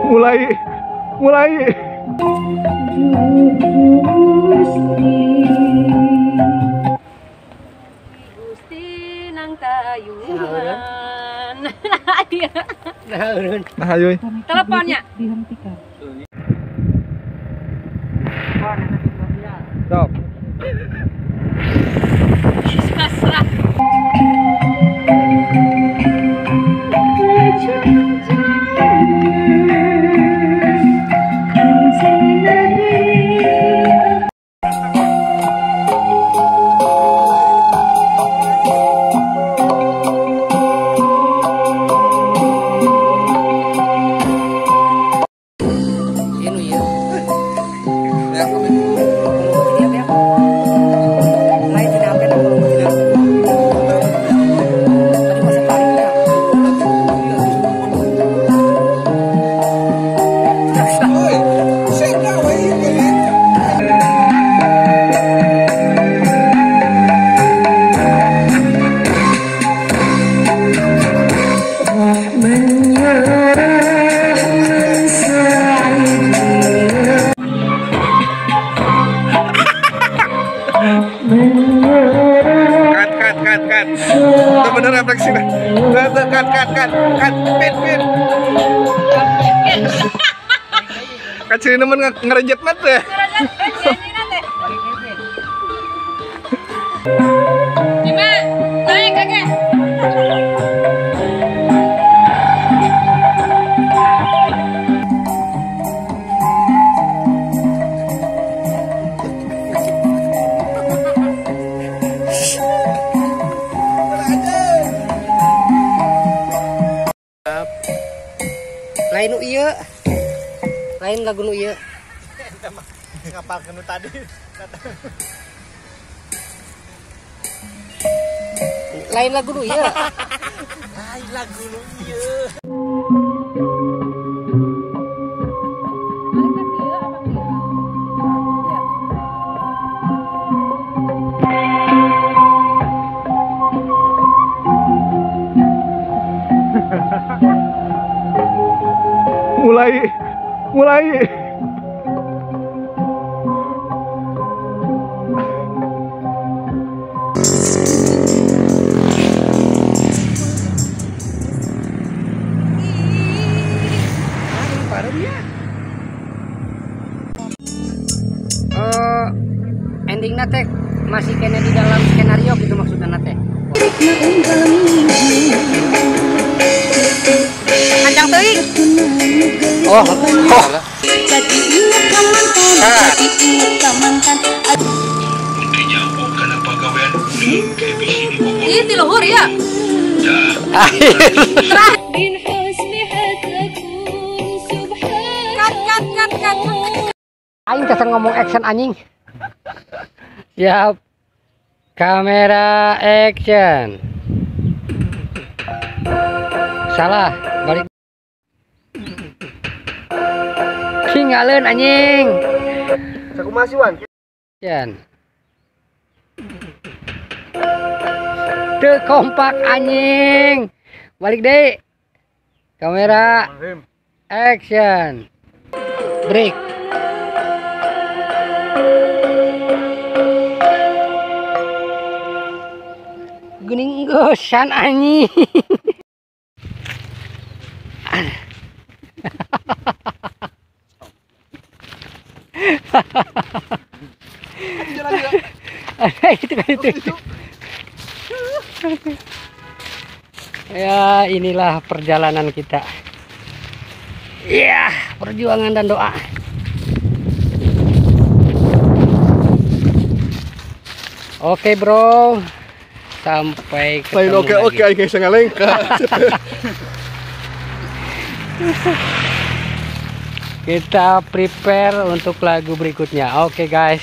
Mulai mulai Gusti nang tayuhan. Nah, ayo. Teleponnya dihentikan. Stop. Pasrah. Cut. Itu bener refleksi. Cut cut cut cut pit pit. Kaciri nemen ngerejet mat deh. Gimana? Naik kakek. Lain nu ieu. Lain lagu nu ieu. Ngapalkeun nu tadi. Lain lagu nu ieu. Lain lagu nu ieu. Mulai mulai endingna teh masih kena di dalam skenario gitu maksudnya teh. Panjang teuing. Oh, oh. Ini di luhur ya. Cut cut cut cut. Aing teh ngomong action anjing. Siap. Kamera action. Salah, balik. Tinggalin anjing. Sakumaha sih Wan? Action. Teu kompak anjing. Balik deh. Kamera action. Break. Geuning gosan anjing. Itu. Ya, inilah perjalanan kita. Ya, perjuangan dan doa. Oke, bro. Sampai ketemu oke, lagi. Oke, oke, saya ngalengka. Kita prepare untuk lagu berikutnya. Oke, guys.